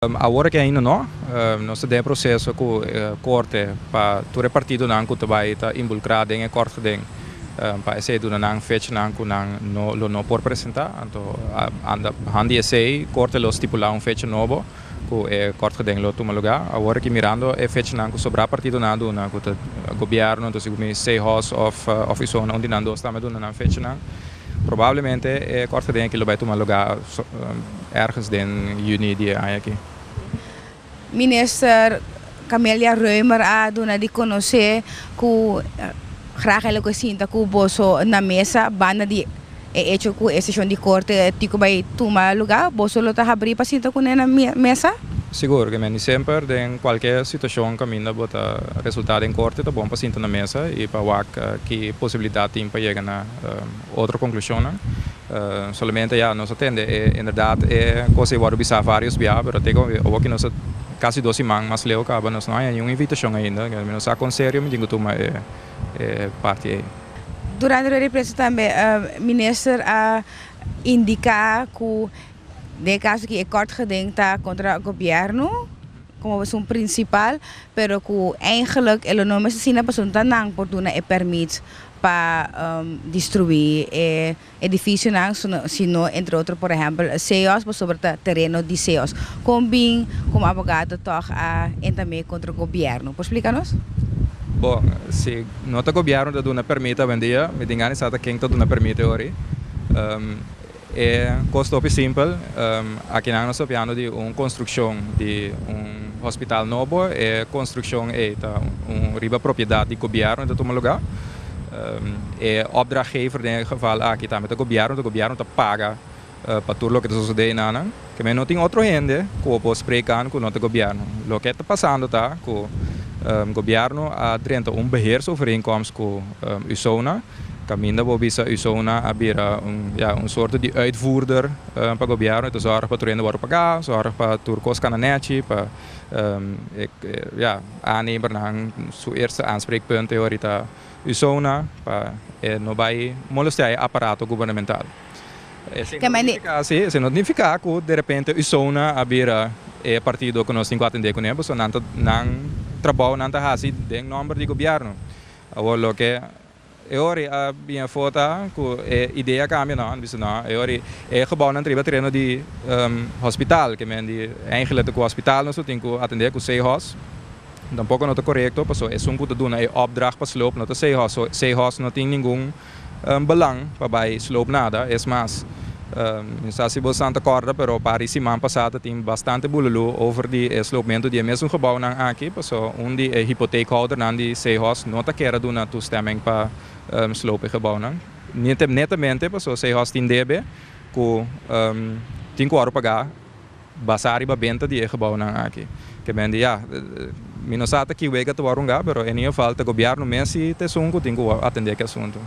Awor aki ainda no. Nos ta den e proseso ku korte pa tur e partidonan ku ta bai ta involukrá den e kort geding pa esei duna nan fechanan ku nan no lo no por presentá. Anto anda han di esei korte lo stipulá un fecha nobo ku e kort geding lo tuma lugá. Awor aki mirando e fechanan ku sobrá partidonan a duna ku ta gobièrnu anto segun mi Sehos òf òf Isona un di nan dos tambe a duna nan fechanan. Probablemente e kort geding aki lo bai tuma lugá ergens den juni di e aña aki. Minister Camelia Römer a duna di konosé ku graag el lo sinta ku boso na mesa banda di e echo ku e seshon di korte tin ku bai tuma lugá. Boso lo ta habrí pa sinta kuné na mesa? Sigur, ke meni semper den kualke situashon kaminda bo ta resultá den korte ta bon pa sinta na mesa i pa wak ki posibilidat tin pa yega na otro konklushonnan. Solamente ya nos a tende e inderdat e kos ei wòrdu bisá vários bia, pero te ku awor ki nos a kasi dos siman mas leu kaba nos no haña niun invitashon ainda. Mi no sa kon serio mi tin ku tuma e parti ei. Durante rueda di prensa tambe minister a indiká ku Den e kaso aki e kort geding ta kontra gobièrnu komo esun prinsipal, pero ku eigenlik e lo no mester asina pasobra ta nan por duna e pèrmit pa destruí e edifisionan sino entre otro por ehèmpel Seos pasobra ta tereno di Seos. Kon bin komo abogado tòg a entamé kontra gobièrnu? Por splika nos? Bon, si no ta gobièrnu ta duna pèrmit awendia, mi tin gana di sa ta ken ta duna pèrmit e ora ei. E kos ta hopi simpel. Akinan nos ta papiando di un konstrukshon di un hospital nobo. E konstrukshon ei ta un riba propiedat di gobièrnu ta tuma lugá. E opdrachtgever den e geval aki tambe ta gobièrnu, ta gobièrnu ta paga pa tur loke ta sosodé einanan. Keme no tin otro hende ku bo por spreek aan ku no ta gobièrnu. Loke ta pasando ta ku gobièrnu a drenta un beheersovereenkomst ku USONA. Kaminda bo bisa Usona a bira un, ya, un sorto di uitvoerder pa gobièrnu. E ta zòrg pa tur hende wòrdu pagá, zòrg pa tur kos kana nèchi, pa e, ya, aannemernan su eerste aanspreekpunt e ora ta Usona, pa e no bai molestiá e aparato gubernamental. Esei no nifiká, sí, esei no nifiká ku derepente Usona a bira e partido ku nos tin ku atendé kuné, pasobra nan ta, nan trabou nan ta hasi den nòmber di gobièrnu. Awor loke e ora a bin afó ta ku e idea a kambia no, a bisa no, e ora e gebouwnan ta riba tereno di hospital, ke men di eigenlijk ta ku hospital nos lo tin ku atendé ku Zeehos, tampoko no ta korekto pasobra esun ku ta duna e opdracht pa sloop no ta Zeehos, so Zeehos no tin ningun belang pa bai sloop nada, es mas mi no sa si bo san ta kòrda pero par di siman pasá ta tin bastante bululú over di e sloopmentu di e mesun gebouwnan aki pasobra un di e hypotheekhoudernan di Zeehos no ta kier a duna toestemming pa sloop e gebouwnan netamente pasobra Zeehos tin debe ku tin ku wòrdu pagá basá riba benta di e gebouwnan aki. Ke men di ya, mi no sa ta ki wega ta wòrdu hungá pero en ieder geval ta gobièrnu mes si ta esun ku tin ku atendé ku e asuntu.